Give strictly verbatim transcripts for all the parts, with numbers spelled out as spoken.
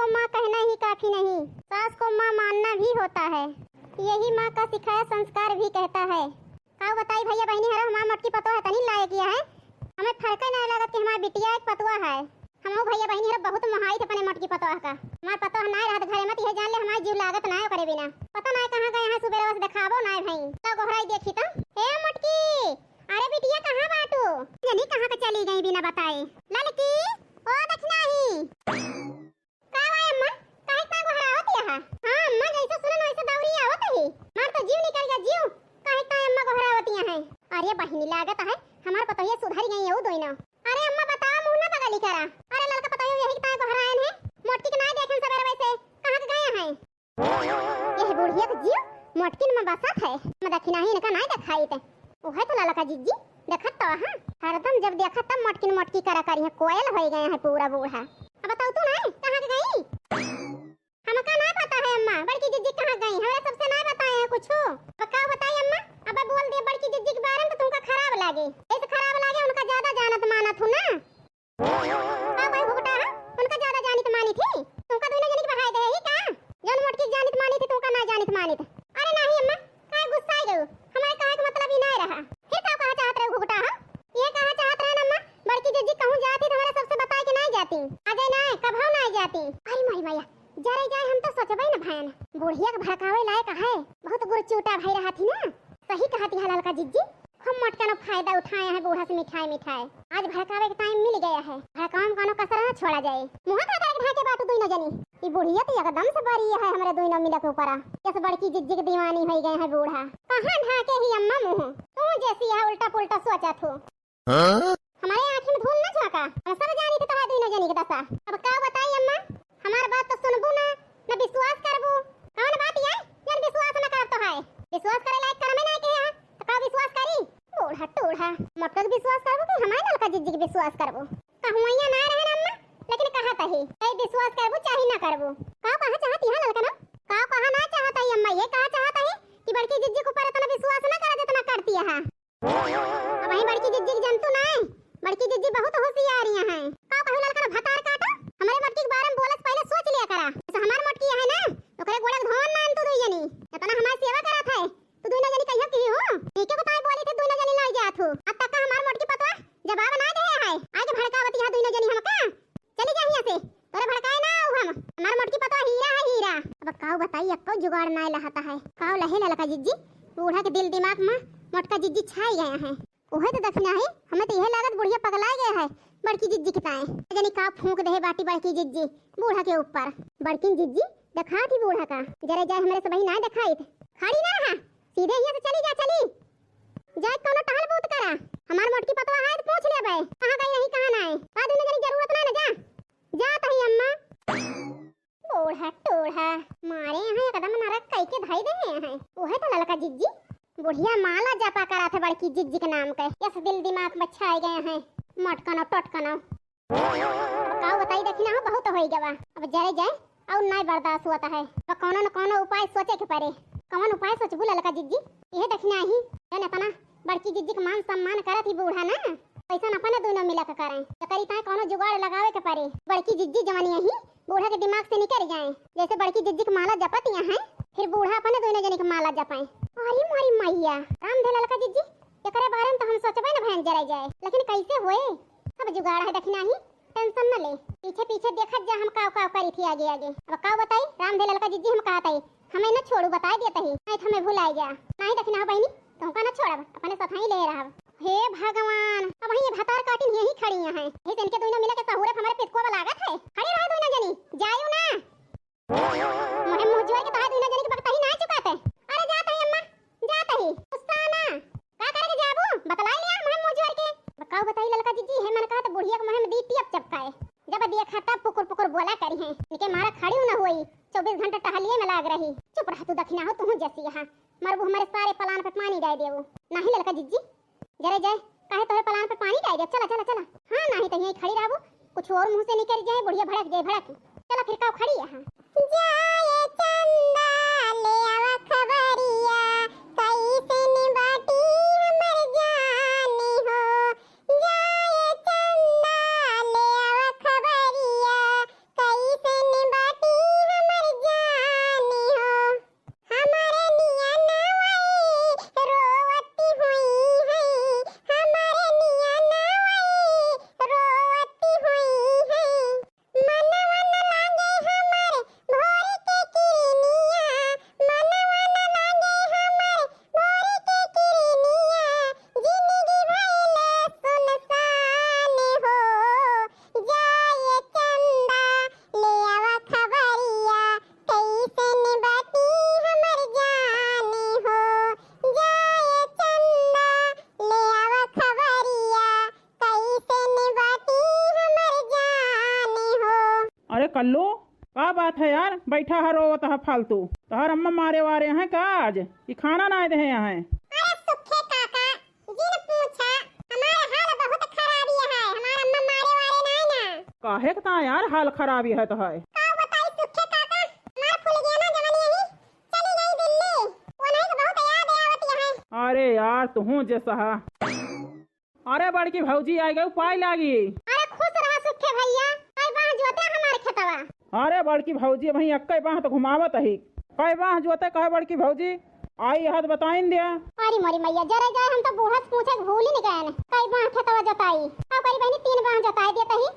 माँ कहना ही काफी नहीं, सास को माँ मानना भी होता है। यही माँ का सिखाया संस्कार भी कहता है। का बताई भैया बहिनी हरो, हमार मोटकी पतोह है तनी लायक यह है। हमें फर्क नहीं लागत कि हमार बिटिया एक पतोह है। हमहू भैया बहिनी हरो बहुत मोहाइत अपने मोटकी पतोह का। हमार पतोह ना रहत घरे में त यह जान ले हमार जीव लागत ना ओकरे बिना। पता ना कहाँ गए हैं, सुबेरे से देखाबो ना भई। तो गोहराई देखी तो, ए मोटकी, अरे बिटिया कहाँ बाटू? जनी कहाँ के चली गई बिना बताए। ललकी, ओ दखिनाही। का बा अम्मा? काहे का गोहरावत यहाँ? हाँ अम्मा, जैसे सुनन वैसे दौड़ी आवत ही। मार तो जीव निकल गया जीव। काहे का अम्मा गोहरावत यहाँ है? अरे बहिनी लागत है हमार पतोहिया सुधर गई है उ दोइनो। अरे अम्मा बताओ मुँह ना बगली करा। अरे ललका पतोहिया यही का गोहरायन है। मोटकी के ना देखेन सबेरे वैसे। कहाँ के गए हैं? यह बुढ़िया के जीव मोटकिन में बसत है। हम दखिनाही इनका ना देखाइत। उहे तो ललका जिज्जी, देखत तो हाँ, हरदम जब देखत तब मोटकिन मोटकी करा करी है, कोयल हो गए हैं पूरा बूढ़ा। अब बताओ तू ना, कहाँ के गई? हमका ना पता है अम्मा, बड़की जिज्जी कहाँ गई, हमरा सबसे ना बताए हैं कुछ। अब का बताई अम्मा, अब बोल दे बड़की जिज्जी के बारे में तो तुमका खराब लागे। ऐसे खराब लागे, उनका ज्यादा जानत मानत हूँ ना। का भाई भुगटा है? उनका ज्यादा जानित मानित ही? तुमका दोनों जनी के बहाय दे ही का? जौन मोटकी जानित मानित ही, तुमका ना जानित मानित। अरे नाही अम्मा, काहे गुस्साई गयो? हमारे कहे के मतलब ही ना रहा। फिर का कहा चाहत रहे भुगटा है? ये कहा चाहत रहे अम्मा, बड़की जिज्जी कहूँ जाती तो हमारे सबसे बताए के ना जाती। आ जाए ना, कभौ ना जाती। अरे माई मैया, जरे जाए हम तो सोचबे न भयन। बुढ़िया के भड़कावे लायक है, बहुत गुरचूटा भाई रहा थी ना। सही कहा थी ललका जिज्जी, हम मोटकनो फायदा उठाए हैं बूढ़ा से मिठाए मिठाए। आज भड़कावे के टाइम मिल गया है, भड़कावे में कोनो कसर ना छोड़ा जाए। मुँह का करके ढाके बाटू दुइनो जनी। ई बुढ़िया तो एकदम से बरी है हमरे दुइनो मिला के ऊपरा। यस बड़की जिज्जी के दीवानी हो गए हैं बूढ़ा। कहाँ ढाके ही अम्मा मुँह? तू जैसी है उल्टा पुल्टा सोचा थू। हाँ? हमारे आँखी में धूल ना झाँका, हम सब जानी थे तोहार दुइनो जनी के दशा। अब का बताई अम्मा, हमार बात तो सुनबू ना, न विश्वास करबू। कौन बात ये, जन विश्वास न करब तो है? विश्वास करे लायक करमे ना के है, तो का विश्वास करी? बूढ़ा टूढ़ा, मोटका के विश्वास करबू कि हमारे ललका जिज्जी के विश्वास करबू? कहुआइया ना रहे ना अम्मा, लेकिन कहा तही, चाहे विश्वास करबू चाहे ना करबू। का कहा चाहत यहाँ ललका ना? का कहा ना चाहत है अम्मा, ये कहा चाहत है कि बड़की जिज्जी के ऊपर इतना विश्वास ना करा जितना करती है। अब वही बड़की जिज्जी के जनतू ना है, बड़की जिज्जी बहुत होशियार यहाँ है। का कहू ललका ना भतार काटा, हमारे मोटकी के बारे में बोलस पहले सोच लिया करा। जैसे हमार मोटकी है ना, ओकरे गोड़े के धोन ना तू दुई जनी, इतना हमार सेवा करत है, तू दुइनो जनी कहियो की हो? ठीक है बताए बोली थे दुइनो जनी ना जात हो। अब तक का हमार मोटकी पतवा जवाब ना दे है, आके भड़कावत यहाँ दुइनो जनी हमका। चली जा हियाँ से, तोरे भड़काए ना आऊ हम। हमार मोटकी पतवा हीरा है हीरा। अब काऊ बताई, एक्को जुगाड़ ना लहता है। काऊ लहे ललका जिज्जी, बूढ़ा के दिल दिमाग में मोटका जिज्जी छाई गया है। उहे तो दखिना है, हमें तो यह लागत बुढ़िया पगलाए गया है बड़की जिज्जी के ताए। जनी का फूंक दे बाटी बड़की जिज्जी बूढ़ा के ऊपर। बड़किन जिज्जी देखा थी बूढ़ा का, जरे जाए हमरे सबही ना देखाई थे। खड़ी ना रहा, सीधे यहाँ से चली जा, चली। जाए कौनो टहल बूत करा, हमार मोटकी पतवा है तो पूछ लेबे, कहाँ गई रही, कहाँ ना है। का दुनो जनी जरूरत ना, ना जा, जा तही अम्मा। बूढ़ा टूढ़ा, मारे यहाँ एकदम नरक कई के धई दे हैं। उहे तो ललका जिज्जी, बुढ़िया माला जपा करा थे बड़की जिज्जी के नाम के, यस दिल दिमाग में छाए गए हैं, मटकनो टटकनो। अब का बताई, देखी ना हो, बहुत होई गवा। अब जरे जाए, और नाय बर्दाश्त होता है। अब कौनो न कौनो उपाय सोचे के पड़े। कौन उपाय सोचबू ललका जिज्जी? यह देखी ना ही, जन इतना बड़की जिज्जी के मान सम्मान करत ही बूढ़ा ना, कैसन अपने दोनों मिला के करें। तो करी ताए कौनो जुगाड़ लगावे के पड़े। बड़की जिज्जी जवानी यही बूढ़ा के दिमाग से निकल जाए। जैसे बड़की जिज्जी के माला जपत यहाँ है, फिर बूढ़ा अपने दोनों जने के माला जपाए। अरे मोरी मैया, राम धे ललका जिज्जी, एकरे बारे में तो हम सोचबे न भयन जरे जाए, लेकिन कैसे होए? अब जुगाड़ है देखी ना ही। टेंशन न ले, पीछे पीछे देखत जा हम काव काव करी थी आगे आगे। अब काव बताई, राम धे ललका जिज्जी हम कहत हई, हमें न छोड़ू, बताई देत ही, नहीं तो हमें भुलाई जा। नहीं देखी ना बहिनी, तुमका न छोड़ब, अपने साथ ही ले रहब। हे भगवान, अब ये भतार काटिन यही खड़ी हैं, यही से इनके दोनों मिला के सहूरे पे हमारे पितको लागत है। खड़ी रहो दोनों जनी, जायू ना। मोहे मुँह जोर के तोहे दुइनो जनी के बकतही नाय चुकाते। अरे जात हई अम्मा, जात हई। गुस्सा ना। का करे के जाबू? बतलाई लिया मोहे मुँह जोर के। काऊ बताई ललका जिज्जी, हे मन कहा तो बुढ़िया के मोहे में दी टियप चपकाए। जब देखा तब पुकुर पुकुर बोला करी हैं। इनके मारा खड़ी न होई। चउबीस घंटा टहलिए में लाग रही। चुप रह तू दखिना हो, तू जैसी यहाँ। मरबू हमारे सारे पलान पे पानी डाल देबू। नाही ललका जिज्जी, जरे जाए, काहे तोहरे पलान पे पानी डाल दे? चला, चला, चला। हाँ, नाही तो यहीं खड़ी रहबू, कुछ और मुँह से निकल जाए, बुढ़िया भड़क जाए, भड़क। चला फिर, काव खड़ी है? हाँ। जाए चंदा ले आवा खबरिया, कैसन बाटी हमर जानी हो। जाए चंदा ले आवा खबरिया, कैसन बाटी का बात है यार, बैठा है रोवत है फालतू। तोहर अम्मा मारे वारे हैं का आज? कि खाना नाहीं देहे हैं? अरे सुखे काका, जिन पूछा, हमार हाल बहुत खराबी है, हमार अम्मा मारे वारे नाहीं ना। काहे के ता यार हाल खराबी है तो है? का बताई सुखे काका, हमार फुलगेना जवन यही चली गई दिल्ली, वो नहीं तो बहुत याद आवत है। अरे यार तुहूँ जे सहा। अरे बड़की भौजी आइ गई, पाई लागी। अरे खुश रहा सुखे भैया, कई बाँह जोते हमार खेतवा। अरे बड़की भौजी, वहीं अक्कई बाँह तो घुमावत ही। कई बाँह जोते कहे बड़की भौजी? आई हद बताइन द्या। अरे मोरी मैया, जरे जाए हम तो बूढ़ा से पूछे के भूल ही गएन। कई बाँह खेतवा जोताई? का करी बहिनी, तीन बाँह जोताई देत ही।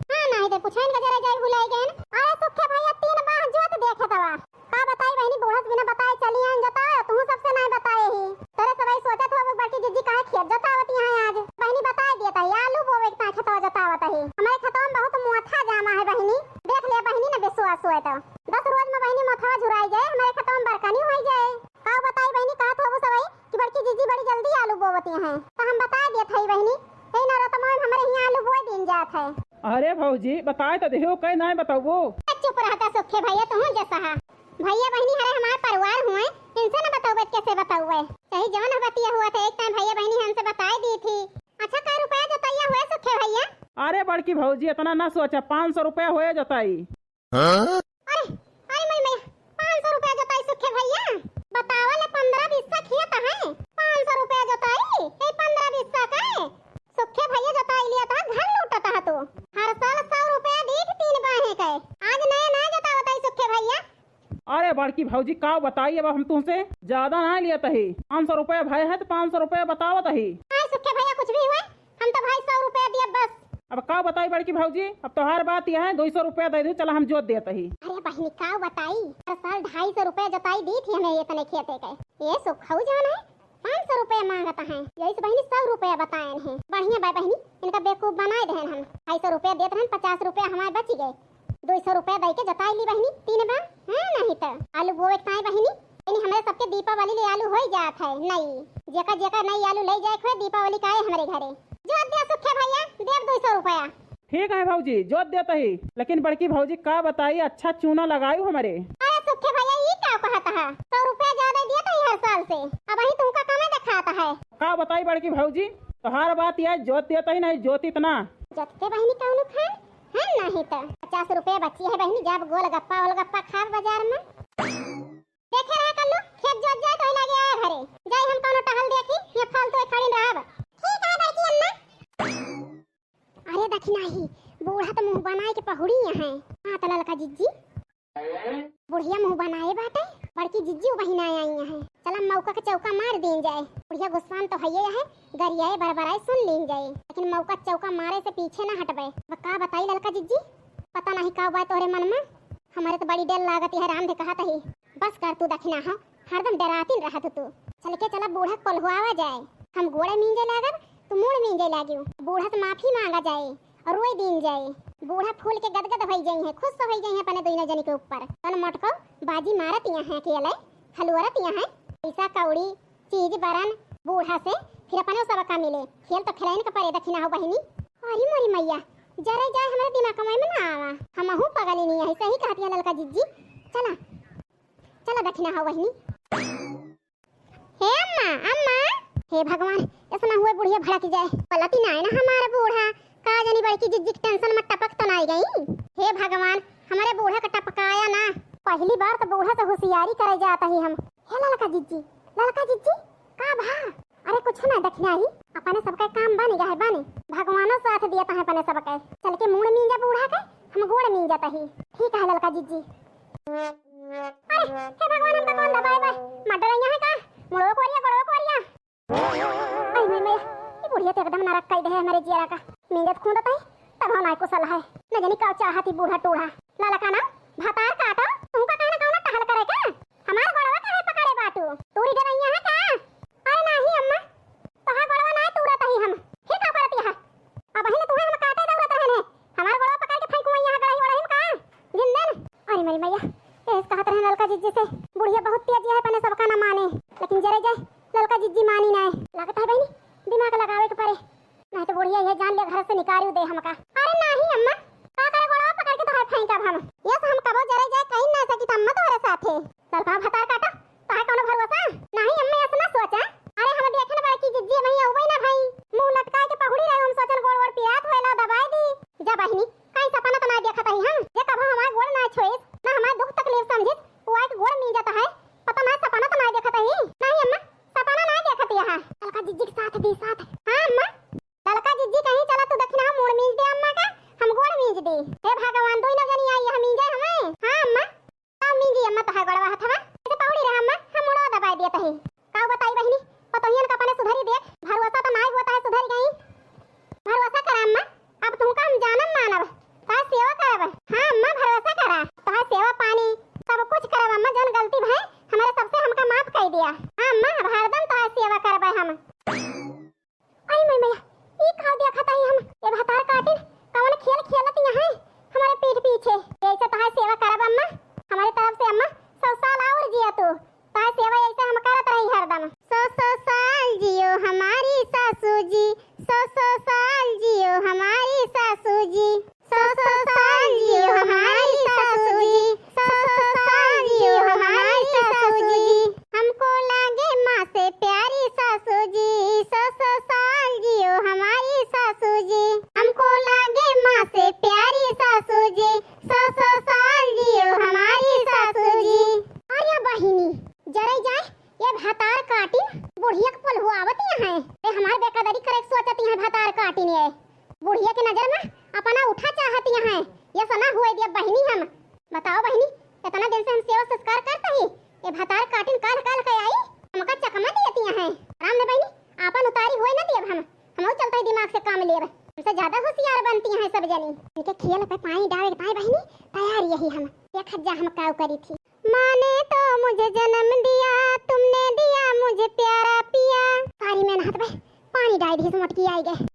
हाँ, नाहीं तो पूछेन का जरे जाए भुलाई गएन। अरे सुखे भैया, तीन बाँह जोत दे खेतवा। का बताई बहिनी, बूढ़ा से बिना बताए चली आइन जोतावे, तू सबसे नाहीं बताए ही। तोरे सबही सोचत हो, बड़की जिज्जी काहे खेत जोतावत यहाँ आज। बहिनी बताए दियत ही, आलू बोवे के ताई खेतवा जोतावत ही। हमरे खेतवा में बहुत मोथा जामा है बहिनी, देख ले बहिनी न विश्वास होए तो। दस रोज में बहिनी मोथवा झुराई जाए, हमरे खेतवा में बरकनी होई जाए। का बताई बहिनी, कहत होबू सबही कि बड़की जिज्जी बड़ी जल्दी आलू बोवती हैं, तो हम बताए दियत हई बहिनी, यही नौरतमा में हमरे यहाँ आलू बोए दिन जात है। अरे भौजी, बताए तो देहो, कई नाहीं बतउबो। चुप रहता सुखे भैया, तुहूँ जैसा हा। भैया बहिनी हरे हमार परिवार हुए, इनसे न बतउबे तो कैसे बतउबे? चाहे जवन बतिया हुआ था, एक टाइम भैया बहिनी हमसे बताए दी थी। अच्छा, कै रुपया जोतैया हुए सुखे भैया? अरे बड़की भौजी, इतना ना सोचा, पाँच सौ रुपया हुए जोताई। हाँ? अरे, अरे मोरी मैया, पाँच सौ रुपया जोताई सुखे भैया? बतावा ले, पन्द्रह बीस का खेत है, पाँच सौ रुपया जोताई, ए पन्द्रह बीस का है? सुखे भैया जोताई लिया था, घर लूटा था तू। हर साल सौ रुपया दीत तीन बाँहे के, आज नया नया जोतावत ही सुखे भैया। अरे बड़की भौजी, का बताई, अब हम तुमसे ज्यादा ना लियत ही, पाँच सौ रुपया भय है तो पाँच सौ रुपया बतावत ही। हाँ सुखे भैया, कुछ भी हुए, हम तो भाई सौ रुपया दिया बस। अब का बताई बड़की भौजी, अब तोहार बात यह है, दो सौ रुपया दे दू, चला हम जोत देत ही। अरे बहिनी, का बताई, हर साल ढाई सौ रुपया जोताई दी थी हमें इतने खेते के। ये सुखऊ जवन है, पाँच सौ रुपया माँगत हैं, यही से बहिनी सौ रुपया बताएन हैं। बढ़िया बा बहिनी, इनका बेवकूफ बनाए देहन हम। ढाई सौ रुपया देत रहन, पचास रुपया हमारे बच गए। दो सौ रुपया दे के जोताई ली बहिनी, तीन बाँह, हैं, नाहीं तो आलू बोए के ताई बहिनी, यानी हमरे सबके दीपावली ले आलू होई जात है नई। जेका जेका नई आलू ले जाए खोए दीपावली का आए हमरे घरे। जोत दे सुखे भैया, देब दो सौ रुपया। ठीक है भौजी, जोत देत ही, लेकिन बड़की भौजी का बताई, अच्छा चूना लगायू हमरे। अरे सुखे भैया, ई का कहत है? सौ रुपया ज्यादा दियत ही हर साल से, अबहीं तुमका कमे देखात है। का बताई बड़की भौजी, तोहार बात यह जोत देत ही नाहीं, जोत इतना। जोतते बहिनी कौनो खान, है नाहीं तो। पचास रुपया बची है बहिनी, जब गोलगप्पा ओलगप्पा खाब बाजार में। देखे रहा कल्लू, खेत जोत जाए तो ही लागे आया घरे। जाई हम कौनो टहल देखी, ये फालतू खड़ी रहब। ठीक है बड़की अम्मा। अरे दखिनाही, बूढ़ा तो मुँह बनाए के पहुड़ी यहाँ। हाँ तो ललका जिज्जी, बुढ़िया मुँह बनाए बाटे, बड़की जिज्जी वही ना आई यहाँ। चला मौका के चौका मार दीन जाए। बुढ़िया गुस्सान तो हइये है, गरियाए बरबराए सुन लीन जाए, लेकिन मौका चौका मारे से पीछे ना हटबे। अब का बताई ललका जिज्जी, पता नहीं का बा तोहरे मन में। हमारे तो बड़ी डर लागत है, राम दे कहत ही। बस कर तू दखिनाहो, हरदम डरातिन रहत तू। चल के चला बूढ़ा कोल्हुआवा जाए, हम गोड़े मींजे लागब, तू मूड़ मींजे लागियो। बूढ़ा से माफी माँगा जाए और रोई दीन जाए। बूढ़ा फूल के गदगद होई जाई है, खुश होई जाई है अपने दोनों जनी के ऊपर। तन मोटको बाजी मारत यहाँ है अकेले, हलुअरत यहाँ है। पैसा कौड़ी, चीज बरन, बूढ़ा से फिर अपने सबका मिले। खेल तो खेलाइन के परे दखिनाहो बहिनी। अरे मोरी मैया, जरे जाए हमरे दिमाग में ना आवा। हमहू पगली नहीं है, सही कहती है ललका जिज्जी। चला, चला दखिनाहो बहिनी। हे अम्मा, अम्मा। हे भगवान, ऐसा ना हुए बुढ़िया भड़क जाए। पलटी ना है ना हमारा बूढ़ा। का जानी बड़की जिज्जी के टेंशन में टपक तो ना गई। हे भगवान, हमारे बूढ़ा का टपकाया ना। पहली बार तो बूढ़ा से होशियारी करे जाता ही हम। हे ललका जिज्जी, ललका जिज्जी, का भा? अरे कुछ ना दखिनाही, अपने सबका काम बन गया है, बने। भगवानो साथ दिया है अपने सबके। चल के मूड़ मींजा बूढ़ा के, हम गोड़ मींजा तही। ठीक है ललका जिज्जी। अरे, हे भगवान, हमका कौन दबाए बा? मर डरैया है का? मुड़ो कोरिया, गोड़ो कोरिया। अरे मैं, मैं, ये बुढ़िया तो एकदम नरक कई दे है हमारे जियरा का। नींदत कूदत है, तब हम आए कुशल है। न जानी का चाहत ही बूढ़ा टूढ़ा। ललका ना, भतार काटो, तुमका कहना कौन टहल करे का? हमार गोड़वा काहे पकड़े बाटू? तूरी डरैया है का? अरे नाही अम्मा, तोहार गोड़वा ना तूरत ही हम। फिर का करत यहाँ? अब ही न तुम्हें हम काटे दौड़त रहन है। हमार गोड़वा पकड़ के फेंकू यहाँ गड़ही वड़ही में का? जिंदन। अरे मेरी मैया, यही कहत रहे ललका जिज्जी से, बुढ़िया बहुत तेज है, अपने सबका ना माने, लेकिन जरे जाए ललका जिज्जी मानी ना। लगता है बहनी, दिमाग लगावे के पड़े, नहीं तो बुढ़िया ये जान ले घर से निकाल दे हमका। अरे नाही अम्मा, का करे गोड़वा पकड़ के तोहार फेंकब हम? ये तो हम कबो बताओ बहिनी, इतना दिन से हम सेवा सत्कार करत ही, ये भतार काटिन काल काल के आई, हमका चकमा दियतिया हैं। आराम दे बहिनी, आपन उतारी होए न दियब हम, हमहू चलत ही दिमाग से काम लेब। हमसे ज्यादा होशियार बनती हैं सब जनी। इनके खेल पे पानी डाले के पाए बहिनी, तैयार यही हम। देखत जा हम काउ करी थी। माँ ने तो मुझे जन्म दिया, तुमने दिया मुझे प्यारा पिया। सारी मेहनत पे पानी डाल दी, मोटकी आई गए।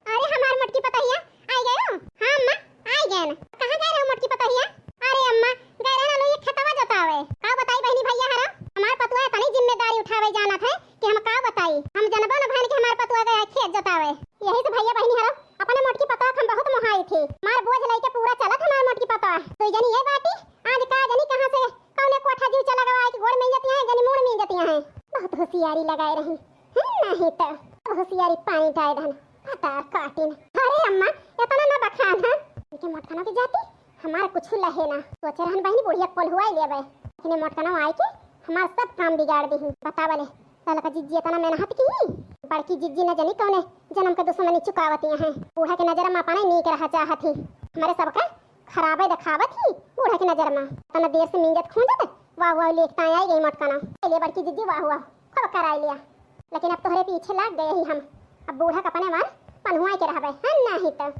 अरे हमार मोटकी पतोहिया, आई गयो? हाँ अम्मा, आई गए ना। कहाँ गए रहो मोटकी पतोहिया? अरे अम्मा, गए रहे ना लो ये खेतवा जोतावे। का बताई बहिनी भैया हरा, हमार पतुआ इतनी जिम्मेदारी उठावे जानत है कि हम का बताई। हम जनबो न भैन कि हमार पतुआ गया खेत जोतावे। यही से भैया बहिनी हरा, अपने मोटकी पतोह के हम बहुत मोहाई थी। मार बोझ लेके पूरा चलत हमार मोटकी पतोह। तो जनी ये बाटी, आज का जनी कहाँ से कौने कोठा जीव चला गवा है कि गोड़ में जतिया है, जनी मूड़ में जतिया है। बहुत होशियारी लगाए रही। हम्म, नहीं तो होशियारी पानी डाल दन, पता काटिन। अरे अम्मा, इतना ना बखान है। इनके मोटकनों की जाति हमारा कुछ लहे ना। सोचे रहन बहिनी बुढ़िया के पोलहुआ लेबे, लेकिन मोटकनों आए के हमार सब काम बिगाड़ दी। बतावले, ललका जिज्जी इतना मेहनत की, बड़की जिज्जी न जनी कौने जन्म के दुश्मनी चुकावती हैं। बूढ़ा के नजर में अपने नीक रह चाहत ही, हमारे सबका खराबे दिखावत ही बूढ़ा की नजर में। इतना देर से मींजत खूंजत वाह वाह लेखता आई गई मोटकना। ले बड़की जिज्जी वाह वाह खूब कराई लिया, लेकिन अब तोहरे पीछे लाग गए ही हम। अब बूढ़ा का अपने मार पन्हुआ के रहबे, हम नाही तो।